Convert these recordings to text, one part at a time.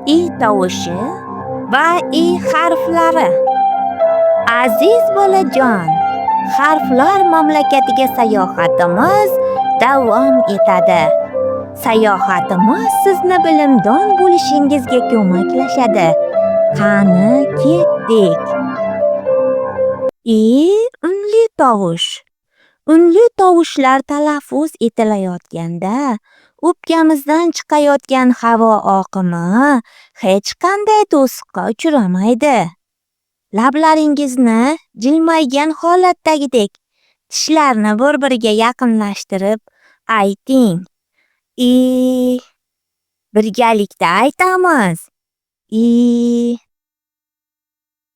I tovushi va i harflari. Aziz bolajon, harflar mamlakatiga sayohatimiz davom etadi. Sayohatimiz sizni bilimdon bo'lishingizga ko'maklashadi. Qani, ketdik. I unli tovush. Unli tovushlar talaffuz etilayotganda o'pkamizdan chiqayotgan havo oqimi hech qanday to'siqqa uchramaydi. Lablaringizni jilmaygan holatdagidek tishlarni bir-biriga yaqinlashtirib ayting. I. Birgalikda aytamiz. I.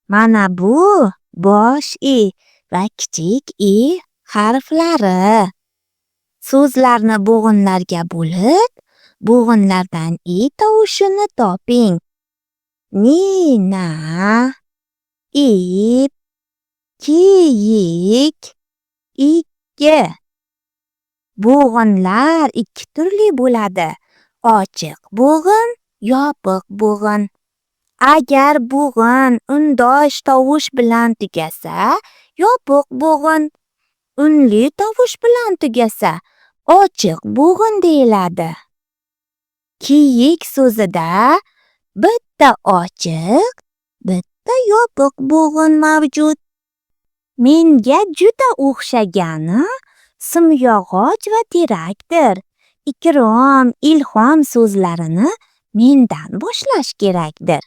Mana bu bosh i va kichik i harflari. So'zlarni bo'g'inlarga bo'lib, bo'g'inlardan i tovushini toping. Nina, ip, kiyik, ikki. Bo'g'inlar ikki turli bo'ladi: ochiq bo'g'in, yopiq bo'g'in. Agar bo'g'in undosh tovush bilan tugasa, yopiq bo'g'in, unli tovush bilan tugasa, ochiq bo'g'in deyiladi. Kiyik so'zida bitta ochiq, bitta yopiq bo'g'in mavjud. Menga juda o'xshagani simyog'och va terakdir. Ikrom, ilhom so'zlarini mendan boshlash kerakdir.